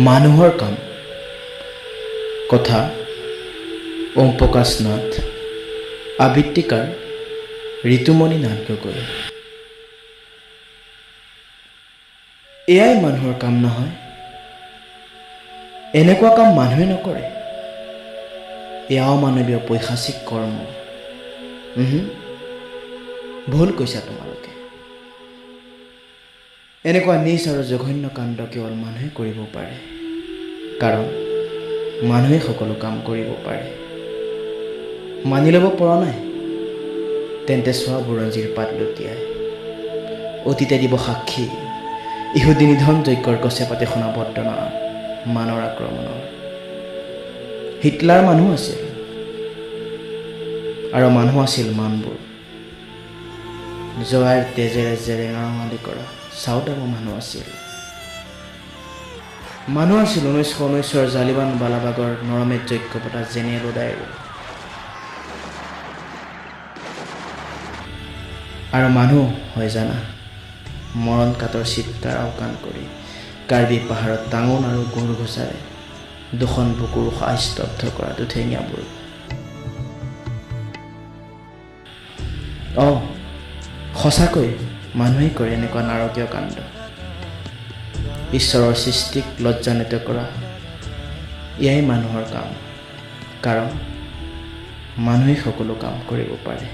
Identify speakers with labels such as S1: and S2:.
S1: মানুহৰ কাম। কথা ওম প্ৰকাশ নাথ, আবৃত্তিকাৰ ঋতুমণি নাথ গগৈ। এয়াই মানুহৰ কাম নহয়। এনেকুৱা কাম মানুহে নকৰে। এয়াও মানৱীয় পৈশাচিক কৰ্ম। ভুল কৈছা তোমালোকে। এনেকুৱা নীচ আৰু জঘন্য কাণ্ড কেৱল মানুহে কৰিব পাৰে, কাৰণ মানুহে সকলো কাম কৰিব পাৰে। মানি ল'ব পৰা নাই? তেন্তে চোৱা বুৰঞ্জীৰ পাত লুটিয়াই। অতীতে দিব সাক্ষী ইহুদী নিধন যজ্ঞৰ গছে পাতে শুনা বৰ্তনা মানৰ আক্ৰমণৰ। হিটলাৰ মানুহ আছিল আৰু মানুহ আছিল মানবোৰ। জয়াৰ তেজেৰে জেৰেঙা ৰঙালী কৰা চাউদামো মানুহ আছিল। মানুহ আছিল 1919ৰ জালিৱান বালাবাগৰ নৰমেধ যজ্ঞ পতা জেনেৰেল ওডায়েৰো। আৰু মানুহ হয় জানা, মৰণ কাটৰ চিৎকাৰ আওকাণ কৰি কাৰ্বি পাহাৰত টাঙোন আৰু গৰু ঘোচাৰে দুখন বুকুৰ উশাহ স্তব্ধ কৰা দুঠেঙীয়াবোৰ। অঁ, সঁচাকৈ মানুহেই কৰে এনেকুৱা নাৰকীয় কাণ্ড। ঈশ্বৰৰ সৃষ্টিক লজ্জান্বিত কৰা এয়াই মানুহৰ কাম, কাৰণ মানুহেই সকলো কাম কৰিব পাৰে।